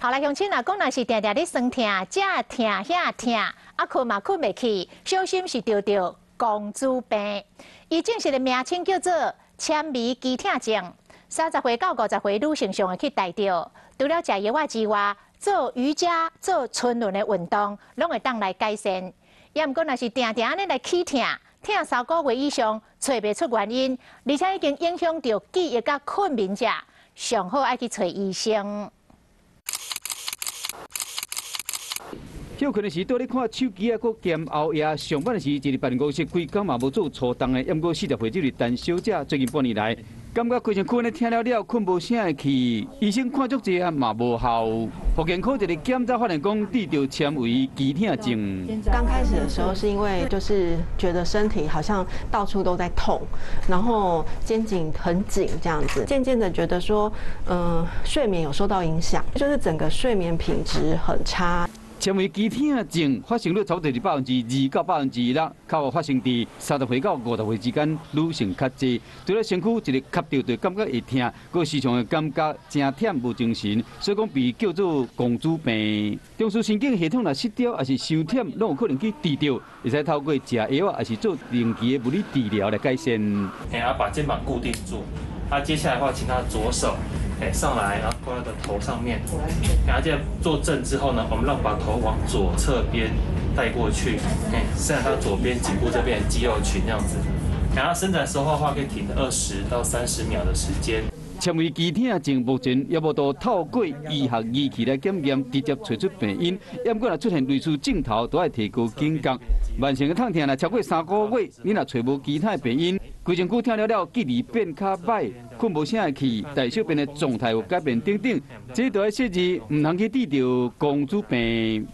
好來，鄉親啊，講若是定定咧酸疼、遮疼遐疼，啊睏嘛睏袂去，小心是著著公主病。伊正式的名稱叫做纖維肌疼症。30歲到50歲女性上會去帶著，除了食藥仔之外，做瑜伽、做春輪的運動，攏會當來改善。也毋過，若是定定按呢來起疼，疼3個月以上，揣袂出原因，而且已經影響著記憶佮困眠者，上好愛去揣醫生。歇睏的時，蹛咧看手機啊，閣兼熬夜上班的時，坐佇辦公室規工嘛無做粗重的。毋過40歲這位陳小姐最近半年來，感覺規身軀咧疼了了，睏無啥會去。醫生看足濟啊，嘛無效。復健科一個檢查發現講，得著纖維肌疼症。剛開始的時候是因為就是覺得身體好像到處都在痛，然後肩頸很緊這樣子，漸漸的覺得說，睡眠有受到影響，就是整個睡眠品質很差。纖維肌疼症發生率差不多是2%到6%，較發生佇30歲到50歲之間，女性較濟。除了身軀一个磕著就感覺會疼，閣時常會感覺誠忝無精神，所以講被叫做公主病。中樞神經系統若失調，抑是傷忝，攏有可能去治著，會使透過食藥啊，抑是做定期的物理治療來改善。哎，啊，把肩膀固定住。啊，接下來的話，請他左手，哎，上來，然後掛在頭上面。然後接坐正之後呢，我們讓把頭往左側邊帶過去，哎，伸展到左邊頸部這邊的肌肉群，這樣子。然後伸展時候的話，可以停20到30秒的時間。纖維肌疼症目前猶無度透過醫學儀器來檢驗，直接揣出病因。毋過若出現類似症頭，都愛提高警覺。慢性的痛疼若超過3個月，你若揣無其他的病因，規身軀疼了了，記憶變較䆀，睏無啥會去，大小便的狀態有改變等等，這都愛設置，毋通去得著公主病。